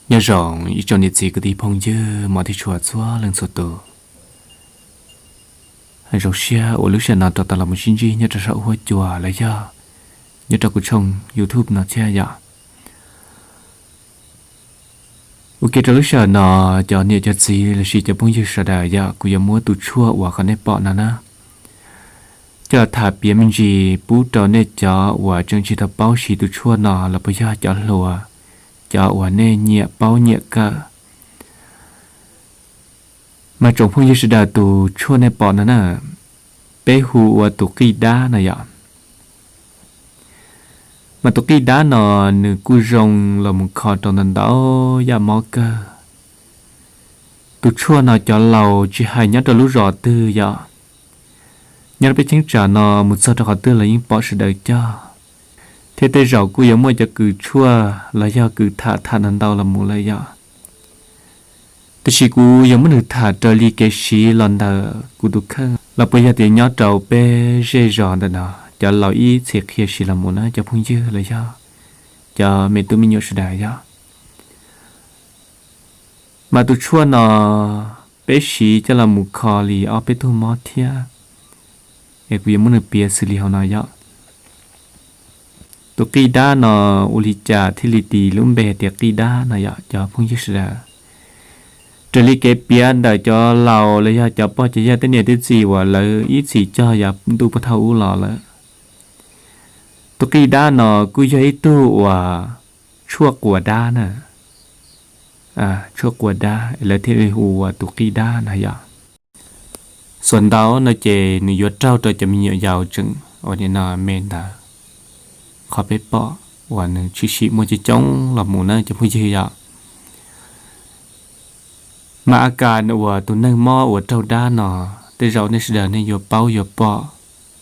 Nyob zoo ib tsoom niam txiv kwv tij phooj ywg mov thiab tshua txhua leej txhua tus. Zoo siab uas lub sij hawm no rov tau los mus sib ntsib nyob rau saum huab cua los yog nyob rau kuv tshooj YouTube no thiab yom. Ua ke rau lub sij hawm no, cov niam cov txiv los sis cov phooj ywg sawv daws yom, kuv yuav muab tus tshuaj uas qhov nej pom no na, coj los tham piav me ntsis pub rau nej cov uas tseem tsis tau paub siv tus tshuaj no los puas yog cov hluas, cov uas nej nyiam paub nyiam kawm. Mas tsoom phooj ywg sawv daws, tus tshuaj nej pom no na, peb hu ua tus qij dab no yom. Mas tus qij dab no nws kuj zoo los mus kho rau ntau ntau yam mob kawg. Tus tshuaj no cov laus tsis hais nyob rau lub zos twg yom, nyob rau peb cheeb tsam no mus txog rau qhov twg los yeej pom sawv daws cog, thiab tej zaum kuj yuav muaj cov kws tshuaj los yog kws tham tham ntau ntau los mus lawm yom. Tiam sis kuv yuav muab nws tham raws li kev siv los ntawm kuv tus kheej los puas yog tias nyob rau peb zej zos ntawm no cov laus ib txhia qhia siv los mus na cov phooj ywg los yog cov me tub me nyuam sawv daws yom. Mas tus tshuaj no peb siv coj los mus kho li ob peb tug mob thiab, es kuv yuav muab nws piav xws li hauv no yom. Tus qij dab no ua li cas thiaj li tis lub npe tias qij dab no yom cov phooj ywg sawv daws? Raws li kev piav ntawm cov laus los yog cov pog cov yawg tej niam tej txiv uas lawv ib txhis cog yav ntuj pub thauj ub los lawm, tus qij dab no kuj yog ib tug uas tshuaj quas dab na. Tshuaj quas dab es lawv thiaj li hu ua tus qij dab no yom. Xuas ntau no ces nws yuav raug rau cov me nyuam yaus tseem ua li no me ntawd, qhov peb pom uas nws tshwm sim muaj coob coob los mus na cov phooj ywg yom. Mas a kas uas tus neeg mob uas raug dab no, tej zaum nej sawv daws nej yuav paub yuav pom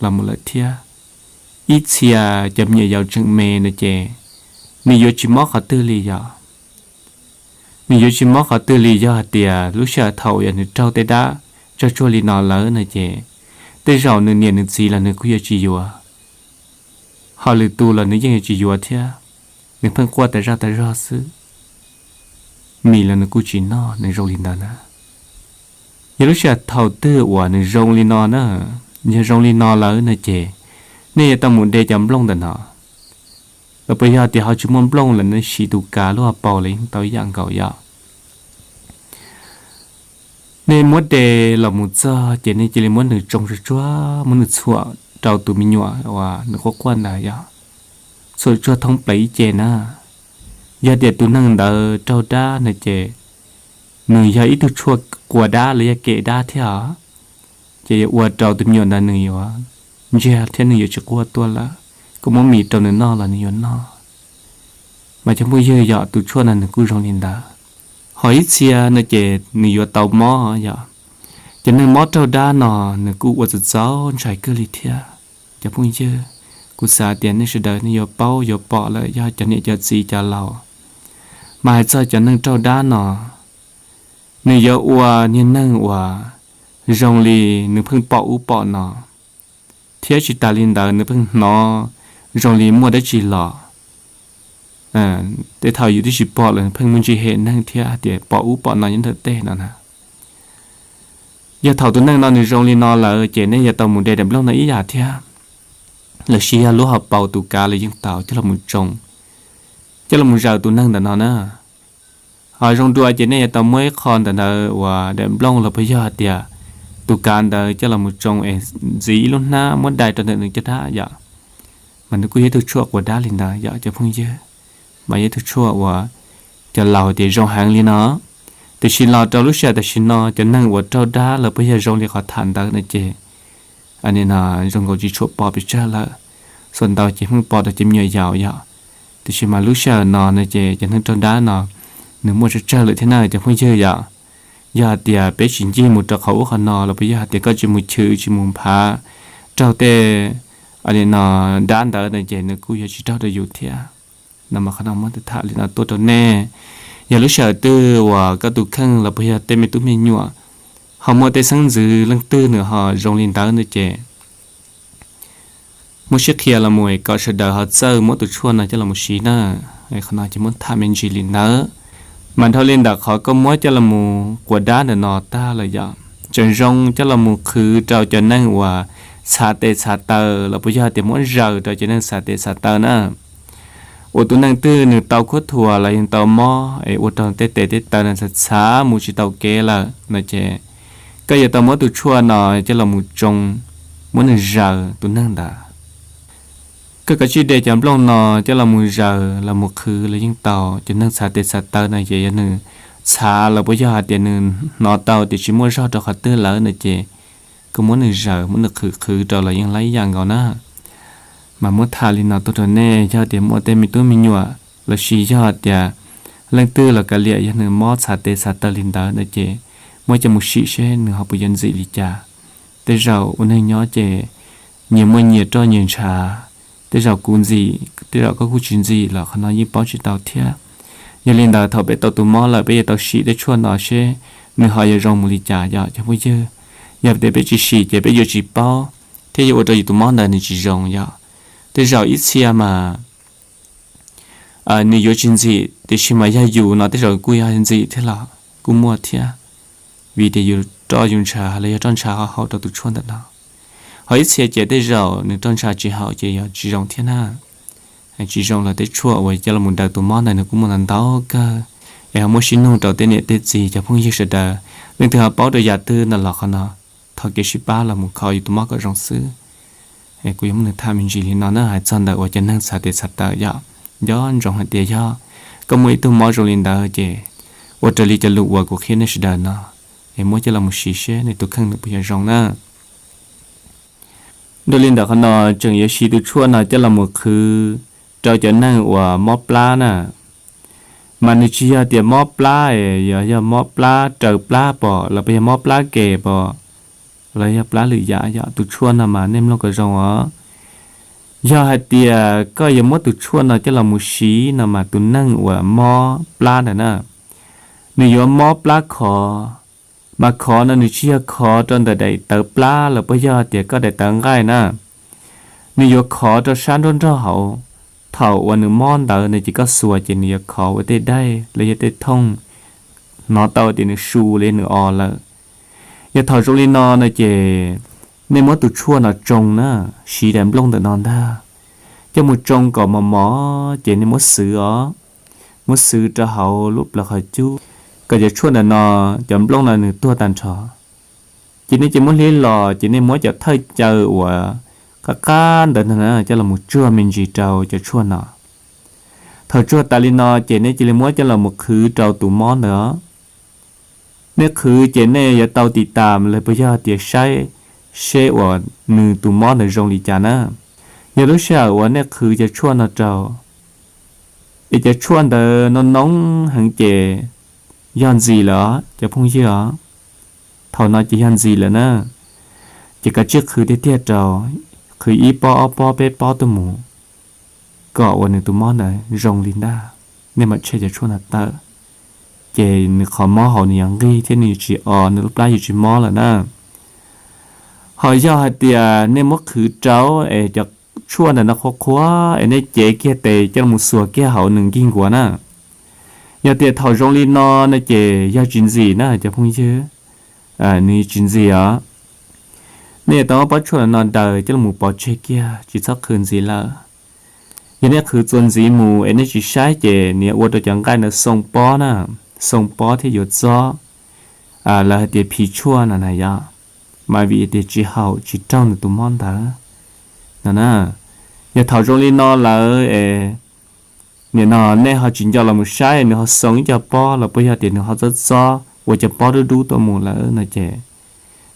los mus lawm thiab. Ib txhia cov me nyuam yaus tseem me no ces nws yuav tsis mob qhov twg li yom. Nws yuav tsis mob qhov twg li yog hais tias lub sij hawm thaum yog nws raug tej dab tsog tsuag li no lawm no ces tej zaum nws niam nws txiv los nws kuj yuav tsis yuav, ho lwm tus los nws yeej yuav tsis yuav thiab. Nws pheej quaj tas zaj tas zog xwb, mis los nws kuj tsis noj, nws zoo li ntawd na. Yog lub sij hawm thaum twg uas nws zoo li no na, yog zoo li no lawm no ces nej yuav tau mus de cov nplooj ntawm no, los puas yog tias ho tsis muaj nplooj lawm nej siv tus kav lub hauv paus los yeej tau ib yam nkaus yom. Nej muab de los mus txog ces nej cia li muab nws tsoo tsuag tsuag, muab nws txhuam rau tus me nyuam uas nws quaj quaj ntawd yom, txhuam tsuag thoob plaws ib ce na. Yog tias tus neeg ntawd raug dab no ces nws yog ib tug tshuaj quas dab los yog kem dab thiab os, ces yuav ua rau tus me nyuam ntawd nws yuav ntsiag thiab nws yuav tsis quaj tuaj lawm, koj muab mis rau nws noj los nws yuav noj. Mas cov phooj ywg yom, tus tshuaj no nws kuj zoo li ntawd. Ho ib txhia no ces nws yuav tau mob yom. Cov neeg mob raug dab no nws kuj ua txaus txaus ntshai kawg li thiab. Cov phooj ywg, kuv xav tias nej sawv daws nej yuav paub yuav pom lawm yog cov niam cov txiv cov laus. Mas hais txog cov neeg raug dab no, nws yuav ua niag neeg uas zoo li nws pheej pom ub pom no, thiab tsis tas li ntawd nws pheej hnov zoo li muaj dab tsi los. Tej thaum yus twb tsis pom lawm nws pheej muaj ntsis hem neeg thiab hais tias pom ub pom no nyob ntawm tej no na. Yog thaum tus neeg no nws zoo li no lawm ces nej yuav tau mus de daim nplooj no ib yam thiab, los sis yog lub hauv paus tus kav los yeej tau coj los mus tsoo, coj los mus zaws tus neeg ntawm no na. Ho zoo dua ces nej yuav tau muab ib qho ntawm ntawd uas daim nplooj los puas yog hais tias tus kav ntawd coj los mus tsoo es ntxiv ib lub hnab muab dai rau ntawm nws caj dab yom. Mas nws kuj yog ib tug tshuaj quas dab li ntawd yom cov phooj ywg. Mas yog ib tug tshuaj uas cov laus tias zoo heev li no. Tiam sis los rau lub sij hawm tam sim no cov neeg uas raug dab los puas yog zoo li qhov tham ntawd no ces zoo nkaus tsis tshua pom pes tsawg lawm. Xuas ntau ces pheej pom rau cov me nyuam yaus yom. Tiam sis mas lub sij hawm no no ces cov neeg raug dab no nws muaj tsawg tsawg lawm thiab na cov phooj ywg yom. Yog hais tias peb tsis ncig mus rau qhov ub qhov no los puas yog hais tias koj tsis mus chwv tsis mus nphav raug tej no dab ntawd no ces nws kuj yuav tsis raug rau yus thiab. No mas qhov no muab tham li no tuaj rau nej. Yog lub sij hawm twg uas koj tus kheej los puas yog tej me tub me nyuam ho muaj tej xeeb ntxwv leej twg nws ho zoo li ntawd no ces muab sib qhia los mus kom sawv daws ho txawj muab tus tshuaj no coj los mus siv na. Qhov no ces muab tham me ntsis li ntawd. Mas dhau li ntawm qhov koj muab coj los mus quas dab ntawm no tag lawm yom, tseem zoo coj los mus qhwv rau cov neeg uas txhav tes txhav taw los puas yog tias muab zaws rau cov neeg txhav tes txhav taw na. Uas tus neeg twg nws tau khuab thuas los yeej tau mob es ua rau tej tes tej taw nws txhav txhav mus tsis tau kev lawm no ces koj yuav tau muab tus tshuaj no coj los mus tsoo, muab nws zaws tus neeg ntawd. Koj kav tsij de cov nplooj no coj los mus zaws los mus qhwv los yeej tau. Cov neeg txhav tes txhav taw no ces yog nws txhav los puas yog hais tias nws hnov tau tias tsis muaj zog rau qhov twg lawm no ces koj muab nws zaws muab nws qhwv qhwv rau los yeej laib ib yam nkaus na. Mas muab tham li no tuaj rau nej, yog tias muaj tej me tub me nyuam los sis yog tias leej twg los kav liam yog nws mob txhav tes txhav taw li ntawd no ces muab coj mus sim seb nws ho puas yuav ntxim li cas. Tej zaum ua neeg nyob ces nyias muaj nyias roj nyias ntshav, tej zaum kuv ntxim tej zaum koj kuj tsis ntxim los qhov no yeej paub tsis tau thiab. Yog li ntawd thaum peb tau tus mob lawm peb yuav tau sim tej tshuaj no seb nws ho yuav zoo mus li cas yom cov phooj ywg. Yog tias peb tsis sim ces peb yuav tsis paub thiab yuav ua rau yus tus mob ntawd nws tsis zoo yom. Tej zaum ib txhia mas nws yuav tsis ntxim tiam sis mas yog yus no tej zaum kuj yog ntxim thiab los kuj muaj thiab, vim tias yus roj yus ntshav los yog roj ntshav ho haum rau tus tshuaj ntawm no. Ho ib txhia ces tej zaum nws roj ntshav tsis haum ces yog tsis zoo thiab na. Tsis zoo los tej tshuaj uas coj los daws tus mob ntawd nws kuj muaj ntau ntau kawg, es ho muab sib nug rau tej niam tej txiv cov phooj ywg sawv daws, leej twg ho paub rau yam twg ntawm los qhov no thov kev sib pab los mus kho yus tus mob kom zoo xwb. Kuv yuav muab nws tham me ntsis li no na, hais txog ntawm uas cov neeg txhav tes txhav taw yom. Nco ntsoov hais tias yog koj muaj ib tug mob zoo li ntawd ces ua raws li cov lus uas kuv qhia nej sawv daws no, es muab coj los mus sim seb nej tus kheej nws puas yuav zoo na. Dua li ntawm qhov no tseem yuav siv tus tshuaj no coj los mus qhwv rau cov neeg uas mob plab na. Mas nws tsis yog tias mob plab es yog, yog mob plab raws plab pom los puas yog mob plab kem pom los yog plab lwm yam yom, tus tshuaj no mas nej mloog kom zoo os. Yog hais tias koj yuav muab tus tshuaj no coj los mus siv no mas tus neeg uas mob plab ntawd na, nws yuav mob plab khov. Mas khov no nws tsis yog khov rau ntawm daim tawv plab los puas yog tias koj daim tawv nqaij na, nws yuav khov rau sab nruab nrog hauv. Thaum uas nws mob ntawd no ces koj xuas ces nws yuav khov ua tej daim los yog tej thooj, hnov tau tias nws su los yog nws o lawm. Yog thaum zoo li no no ces nej muab tus tshuaj no tsoo na, siv daim nplooj ntawm no ntag, coj mus tsoo kom mos mos ces nej muab xwv os, muab xwv rau hauv lub plawv qhov cub, kom cov tshuaj ntawm no, cov nplooj no nws tuag tag nrho. Ces nej cia muab hliv los ces nej muab cov thawj caw uas qab qab ntawd ntag na coj los mus tsuag me ntsis rau cov tshuaj no. Thaum tsuag tas li no ces nej cia li muab coj los mus qhwv rau tus mob ntawd. Nej qhwv ces nej yuav tau tiv tas los puas yog tias saib seb uas nws tus mob ntawd zoo li cas na. Yog lub sij hawm uas nej qhwv cov tshuaj no rau, es cov tshuaj ntawd no noo heev ces yog ntxim lawm os cov phooj ywg os. Thaum no ces yog ntxim lawm na, ces kav tsij qhwv tiag tiag rau, qhwv ib pob ob pob peb pob tuaj mus, kom uas nws tus mob ntawd zoo li ntag. Nej mam tshem cov tshuaj ntawd tawm, ces nws qhov mob hauv nws yuav nqig thiab nws yuav tsis o, nws lub plab yuav tsis mob lawm na. Ho yog hais tias nej muab qhwv rau es cov tshuaj ntawm no qhuav qhuav es nej cev kiag tes coj los xuas kiag hauv nws nkig nkuav na. Yog tias thaum zoo li no no ces yog tsis ntxim na cov phooj ywg, nws tsis ntxim os. Nej yuav tau muab pob tshuaj no daws coj los pov tseg kiag tsis txhob qhwv ntxiv lawm. Yog nej qhwv txuas ntxiv mus es nej tsis saib ces nws yuav ua rau cov nqaij ntawd xoo pob na, xoo pob thiab yuav txob, lawv hais tias phiv tshuaj no na yog, mas vim tias tsis haum tsis raug nws tus mob ntawd no na. Yog thaum zoo li no lawm es nim no nej ho tsis nco los mus saib nws ho xoo ib co pob los puas yog tias nws ho txob txob ua cov pob dub dub tuaj mus lawm no ces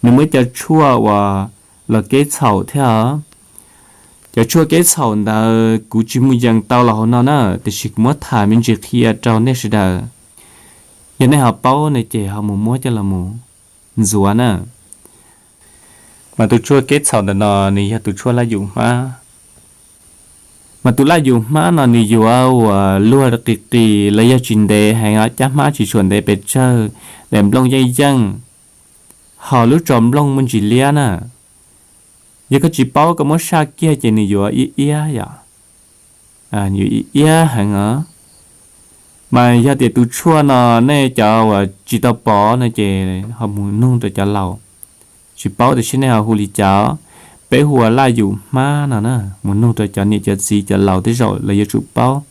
nws muaj cov tshuaj uas los keb txhaum thiab os. Cov tshuaj keb txhaum ntawd kuv tsis mus yees tau los hauv no na, tiam sis kuv muab tham me ntsis qhia rau nej sawv daws. Yog nej ho paub no ces ho mus muab coj los mus ntxuav na. Mas tus tshuaj keb txhaum ntawm no nws yog tus tshuaj laj yum hmab. Mas tus laj yum hmab no nws yuav uas luag qis qis los yog tsis ntev heev, caj hmab tsis tshua ntev pes tsawg, daim nplooj yeej yeej, ho lub tso nplooj muaj ntsis liab na. Yog koj tsis paub koj muab saj kiag ces nws yuav iab iab yom, yuav iab iab heev os. Mas yog tias tus tshuaj no nej cov uas tsis tau pom no ces ho mus nug rau cov laus, tsis paub tiam sis nej ho hu li cas, peb hu ua laj yum hmab no na, mus nug rau cov niam cov txiv cov laus tej zaum lawv yuav tsum paub.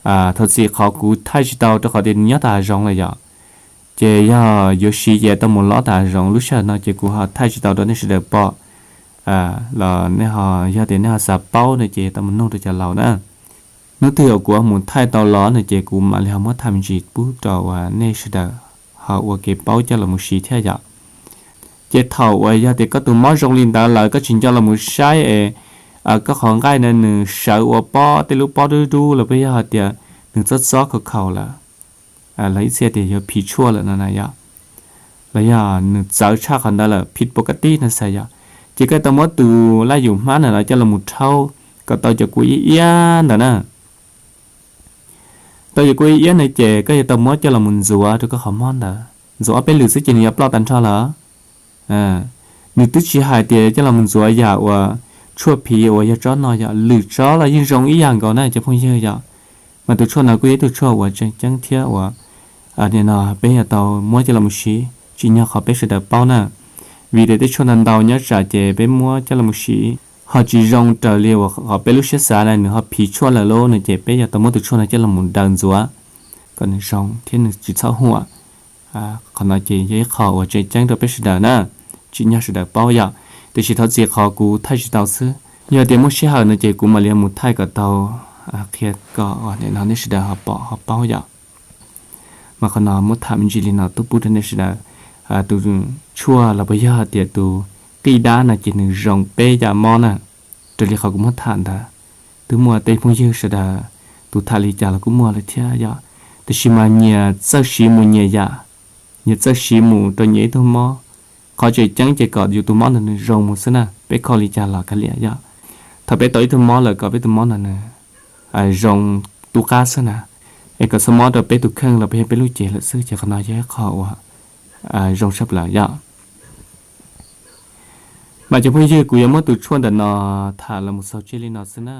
Thov txim qhov kuv thaij tsis tau rau qhov tias nws nyob tom hav zoov lawm yom. Ces yog yuav siv ces tau mus lov tom hav zoov lub sij hawm no ces kuv ho thaij tsis tau rau nej sawv daws pom los nej ho, yog tias nej ho xav paub no ces tau mus nug rau cov laus na. Hnub twg uas kuv mus thaij tau los no ces kuv mam li ho muab tham me ntsis pub rau uas nej sawv daws ho ua kev paub coj los mus siv thiab yom. Ces thaum uas yog tias koj tus mob zoo li ntawd lawm koj tsis nco los mus saib es koj qhov nqaij na nws sawv ua pob, tej lub pob dub dub los puas yog hais tias nws txob txob khaus khaus lawm, los ib txhia tias yuav phiv tshuaj lawm no na yom, los yog nws txawv tshaj qhov ntawd lawm, phiv pov kaj tib no xav yom, ces koj tau muab tus laj yum hmab na los coj los mus rhaub kom tau cov kua iab iab ntawd na. Tau cov kua iab iab na ces koj yuav tau muab coj los mus ntxuav rau koj qhov mob ntawd, ntxuav ob peb lwm xwb ces nws yuav ploj tag nrho lawm. Nws twb tsis hais tias coj los mus ntxuav yam uas tshuaj phiv uas yog tsob no yom, lwm tsob los yeej zoo ib yam nkaus na cov phooj ywg yom. Mas tus tshuaj no kuj yog ib tug tshuaj uas tseem ceeb thiab uas nim no peb yuav tau muab coj los mus siv tsim nyog qhov peb sawv daws paub na. Vim tias tej tshuaj ntau ntau nyob tsam ces peb muab coj los mus siv ho tsis zoo raws li uas qhov peb lub siab xav na, nws ho phiv tshuaj lawm lauj no ces peb yuav tau muab tus tshuaj no coj los mus daws ntxuav kom nws zoo thiab nws tsis txhob huam. Qhov no ces yog ib qho uas tseem ceeb rau peb sawv daws na, tsim nyog sawv daws paub yom. Tiam sis thov txim qhov kuv thaij tsis tau xwb. Yog tias muaj sij hawm no ces kuv mam li mus thaij kom tau, qhia kom nej sawv daws ho pom ho paub yom. Mas qhov no muab tham me ntsis li no tuaj pub rau nej sawv daws. Tus tshuaj los puas yog tias tus qij dab no ces nws zoo peb yam mob na. Raws li qhov kuv muab tham ntawd, twb muaj tej phooj ywg sawv daws tus tham li cas los kuj muaj lawm thiab yom. Tiam sis mas nyias txawj siv mus nyias yam, nyias txawj siv mus rau nyias ib tug mob. Qhov tseem ceeb ces kom yus tus mob ntawd nws zoo mus xwb na, peb kho li cas los kav liam yom. Thaum peb tau ib tug mob lawm kom peb tus mob no nws zoo tub qab xwb na, es kom txhob mob rau peb tus kheej los puas yog peb lub cev lawm xwb ces qhov no yog ib qho uas zoo tshaj plaws yom. Mas cov phooj ywg, kuv yuav muab tus tshuaj ntawm no tham los mus xaus tseg li no xwb na.